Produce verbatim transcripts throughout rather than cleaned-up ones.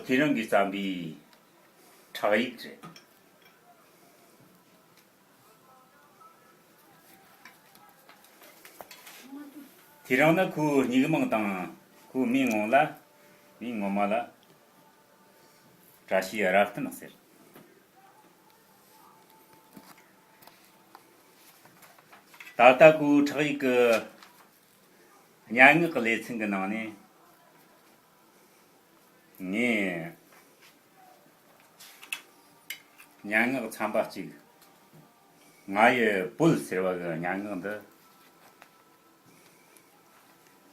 དེ་རིང་གི་བརྩམས་པའི་ཁྲག་ཡིག་རེད། དེ་རིང་ནི་ཁོའི་སྙིགས་མིང་དང་ཁོའི་མིང་ངོ་ལ། མིང་ངོ་མ་ལ་བཀྲ་ཤིས་རབ་བརྟན་ཟེར། ད་ལྟ་ཁོའི་ཁྲག་ཡིག་གི་སྙན་ངག་གི་ལེ་ཚན་གྱི་ནང་ནས། ངས་སྙན་ངག་ཚན་པ་གཅིག་ང་ཡི་བོད་ཟེར་བ་གི་སྙན་ངག་འདི་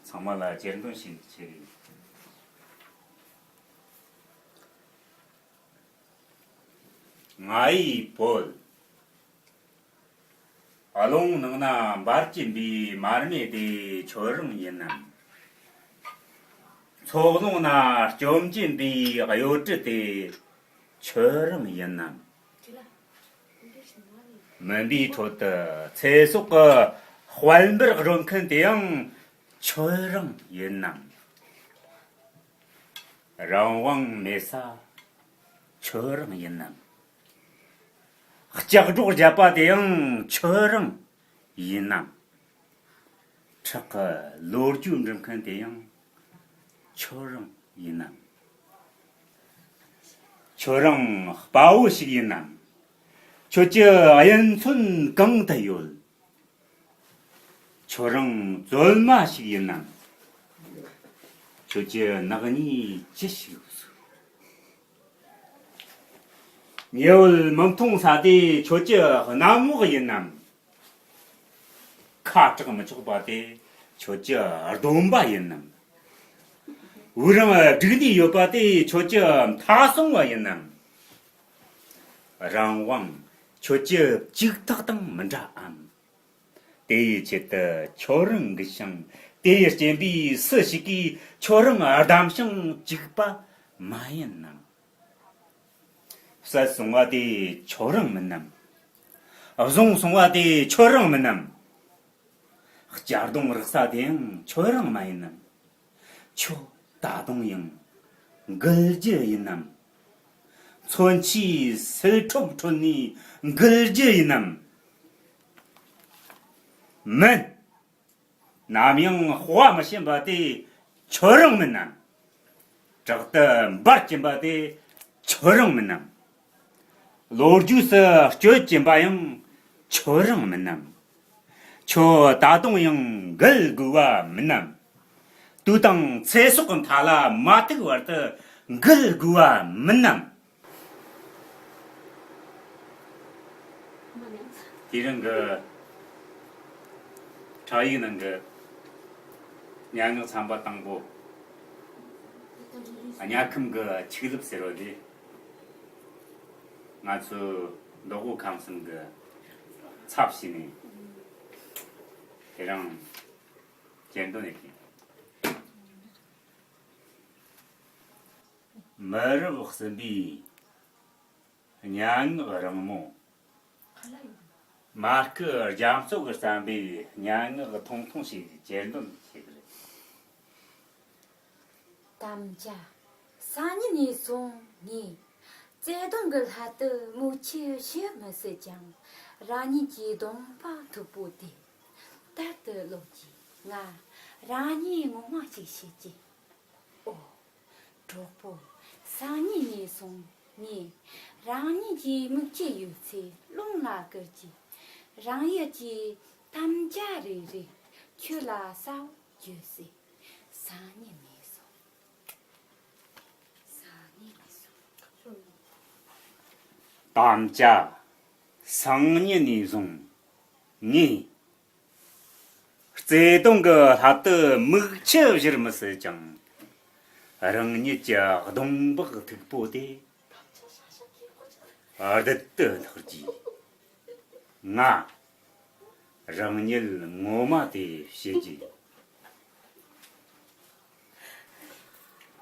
ཚང་མ་ལ་གྱེར་འདོན་ཞུ་ཆེད་ཡིན། ང་ཡི་བོད། རླུང་ནང་ན་འབར་གྱིན་པའི་མར་མེ་དེ་ཁྱོད་རང་ཡིན་ནམ། མཚོ་རླུང་ན་སྐྱོམ་གྱིན་པའི་གཡོ་སྒྱུ་དེ་ཁྱོད་རང་ཡིན་ནམ། མུན་པའི་ཁྲོད་དུ་ཚེ་སྲོག་གི་དཔལ་འབར་རོལ་མཁན་དེ་ཡང་ཁྱོད་རང་ཡིན་ནམ། རང་དབང་མེད་ས་ཁྱོད་རང་ཡིན་ནམ། ལྕགས་སྒྲོག་བརྒྱབ་པ་དེ་ཡང་ཁྱོད་རང་ཡིན་ནམ། ཁྲག་གི་ལོ་རྒྱུས་འབྲི་མཁན་དེ་ཡང་ཁྱོད་རང་ཡིན་ནམ། ཁྱོད་རང་དཔའ་བོ་ཞིག་ཡིན་ནམ། ཁྱོད་ཀྱི་གཡུ་མཚོན་གང་དུ་ཡོད། ཁྱོད་རང་བཙོན་མ་ཞིག་ཡིན་ནམ། ཁྱོད་ཀྱི་ནག་ཉེས་ཅི་ཞིག་བཟོས། ཉེ་བར་མི་མཐོང་ས་དེ་ཁྱོད་ཀྱི་གནམ་འོག་ཡིན་ནམ། ཁ་གྲག་མི་ཆོག་པ་དེ་ཁྱོད་ཀྱི་སྡོམ་པ་ཡིན་ནམ། དབུགས་རིང་བསྒྲིགས་ནས་ཡོད་པ་དེ་ཁྱོད་ཀྱི་མཐའ་སྲུང་བ་ཡིན་ནམ། རང་དབང་ཁྱོད་ཀྱི་ལྕུག་ཐག་དང་མི་འདྲ་འམ། དེ་ཡི་ཆེད་དུ་ཁྱོད་རང་གི་ཞིང་། དེ་ཡི་རྐྱེན་པས་སུ་ཞིག་གིས་ཁྱོད་རང་བདམས་ཤིང་བཅུག་པ་མ་ཡིན་ནམ། བསད་སོང་བ་དེ་ཁྱོད་རང་མིན་ནམ། བཟུང་སོང་བ་དེ་ཁྱོད་རང་མིན་ནམ། གཅར་རྡུང་རེག་ས་དེ་ཡང་ཁྱོད་རང་མ་ཡིན་ནམ། ཁྱོད་ད་དུང་ཡང་འགུལ་རྒྱུ་ཡིན་ནམ། མཚོན་ཆའི་སིལ་ཁྲོབ་ཁྲོད་ནས་འགུལ་རྒྱུ་ཡིན་ནམ། མིན། ནམ་ཡང་དཔའ་མི་ཞུམ་པ་དེ་ཁྱོད་རང་མིན་ནམ། དྲག་ཏུ་འབར་གྱིན་པ་དེ་ཁྱོད་རང་མིན་ནམ། ལོ་རྒྱུས་སུ་སྐྱོད་ཀྱིན་པ་ཡང་ཁྱོད་རང་མིན་ནམ། ཁྱོད་ད་དུང་ཡང་འགུལ་དགོས་པ་མིན་ནམ། དུས་དང་ཚེ་སྲོག་གི་མཐའ་ལ་མ་ཐུག་བར་དུ་འགུལ་དགོས་པ་མིན་ནམ། དེ་རིང་གི་ཁྲག་ཡིག་ནང་གི་སྙན་ངག་ཚན་པ་དང་པོ། དམྱལ་ཁམས་ཀྱི་ཆིག་ལབ་ཟེར་བ་དེ། ང་ཚོའི་མདོ་དབུས་ཁམས་གསུམ་གྱི་ཚབ་བྱས་ནས་དེ་རིང་གྱེར་འདོན་ཡིན། མི་རབས་གསུམ་པའི་སྙན་ངག་རིང་མོ། མ་སྐུལ་རྒྱ་མཚོ་གིས་བརྩམས་པའི་སྙན་ངག་ཐུང་ཐུང་ཞིག་གྱེར་འདོན་བྱེད་ཀྱི་རེད། དམ་བཅའ། སང་ཉིན་ནས་བཟུང་ངས་བརྩེ་དུང་གི་ལྷ་དུ་མིག་ཆུ་བཞུར་མི་སྲིད་ཀྱང་། རང་ཉིད་ཀྱི་གདོང་པ་མཐུག་པོ་དེ་དལ་དུ་ལོག་གྱིས། ང་རང་ཉིད་ངོ་མ་གཅིག་བྱེད་ཀྱི། ཨོ། གྲོགས་པོ། སང་ཉིན་ནས་བཟུང་ངས་རང་ཉིད་ཀྱི་མིག་ཆུ་ཡོད་ཚད་རླུང་ལ་བསྐུར་གྱིས། རང་ཡུལ་གྱི་དམ་བཅའ་རེ་རེ་ཁྱོད་ལ་གསལ་བོ་བརྗོད་སྲིད། སང་ཉིན་ནས་བཟུང་། སང་ཉིན་ནས་བཟུང་། དམ་བཅའ། སང་ཉིན་ནས་བཟུང་ངས་བརྩེ་དུང་གི་ལྷ་དུ་མིག་ཆུ་བཞུར་མི་སྲིད་ཀྱང་། རང་ཉིད་ཀྱི་གདོང་པགས་མཐུག་པོ་དེ་རྡུལ་དུ་ཐག་གིས། ང་རང་ཉིད་ངོ་མ་དེ་བྱེད་ཀྱི་ཡིན།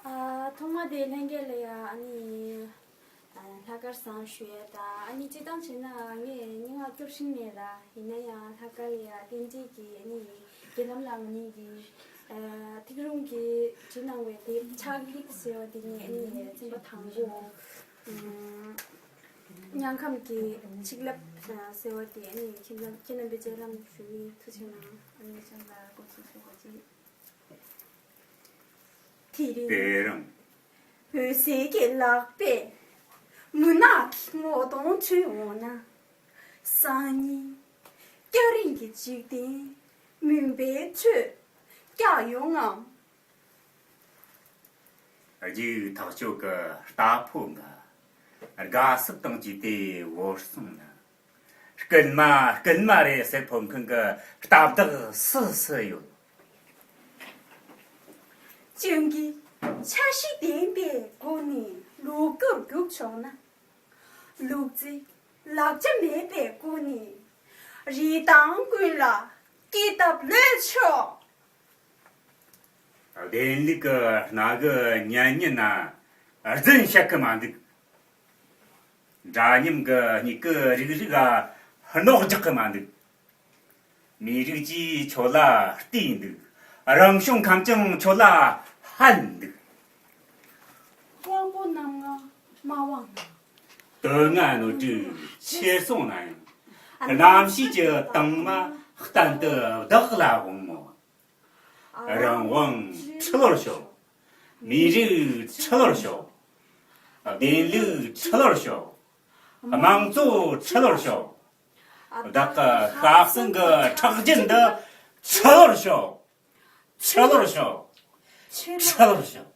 ཨ། ཐོག་མ་དེ་ལྷན་རྒྱས་ལ་ཡ་ཨ་ནི་ཨ། ལྷག་དཀར་བཟང་ཞུ་ཡ་དང་། ཨ་ནི་སྤྱིར་བཏང་བྱས་ན་ངས་སྙན་ངག་སྐྱོར་ཤེས་མེད་ར། ཡིན་ན་ཡང་ལྷག་དཀར་ལ་ཡ་རྟེན་འབྲེལ་གྱིས་ཨ་ནི་རྒྱ་ལམ་ལ་ངོ་ཉིད་ཀྱིས་ ཐིག་རུམ་གྱིས་བྲིས་གནང་བའི་དེབ་ཕྱག་ཡིག་ཟེར་བ་དེ་ངས་ཨ་ནི་ཚན་པ་དང་པོ། ཨམ། དམྱལ་ཁམས་ཀྱི་ཆིག་ལབ་ཟེར་བ་དེ་ཨ་ནི་ཁྱེད་རྣམ་ཁྱེད་རྣམ་པའི་སྤྱན་ལམ་ཞུ་ཡིན། ཐུགས་རྗེ་གནང་། ཨ་ནི་ཅན་ལ་འགོ་ཚུགས་ཞུ་བ་ཅིག་དེ་རིང་། དེ་རིང་། འོད་ཟེར་གྱི་ལག་པས་མུན་ནག་གི་ངོ་གདོང་འཁྲུད་འོང་ན། སང་ཉིན་སྐྱ་རེངས་ཀྱི་འཇིག་རྟེན་མུན་པའི་ཁྲོད་བསྐྱལ་ཡོང་ངམ། རྒྱུག་ཐག་ཆོད་ཀྱི་རྟ་ཕོ་འགའ། དགའ་བསུ་དང་བཅས་ཏེ་བོར་སོང་ན། སྐུལ་མ་སྐུལ་མ་རེད་ཟེར་ཕོད་མཁན་གྱི་རྟ་བདག་སུ་སུ་ཡོད། སྤྱང་ཀིས་འཆར་གཞི་ལྡན་པའི་སྒོ་ནས་ལུག་རྒྱུར་རྒྱུག་ཆོག་ན། ལུག་རྫི་ལག་ཆ་མེད་པའི་སྒོ་ནས་རི་ཐང་ཀུན་ལ་སྐྱེ་ཐབས་ལོས་ཆོག་བདེན་ལུགས་ཀྱི་སྣ་གི་ཉན་ཉན་ན་རྫུན་བཤད་གི་མ་འདུག་འདྲ་མཉམ་གྱི་སྨྱུག་གུ་རིག་རིག་ག་རྣོ་རྒྱག་གི་མ་འདུག་མི་རིགས་ཀྱིས་ཁྱོད་ལ་བལྟས་འདུག་རང་བྱུང་ཁམས་ཀྱང་ཁྱོད་ལ་ཧད་འདུག་དབང་པོ་རྣམ་ལྔ་མ་དབང་ན། དོན་ལྔ་ནོར་འཁྲུལ་ཕྱིར་སོང་ན་ཡང་། རྣམ་ཤེས་ཀྱི་དྭངས་མ་གཏན་དུ་བདག་ལ་འོང་ངོ་། རང་དབང་ཁྲི་ལོར་ཤོག་མི་རིགས་ཁྲི་ལོར་ཤོག་བདེན་ལུགས་ཁྲི་ལོར་ཤོག་དམངས་གཙོ་ཁྲི་ལོར་ཤོག་བདག་གི་ཤ་གསེང་གི་ཁྲག་རྒྱུན་འདི་ཁྲི་ལོར་ཤོག་ཁྲི་ལོར་ཤོག་ཁྲི་ལོར་ཤོག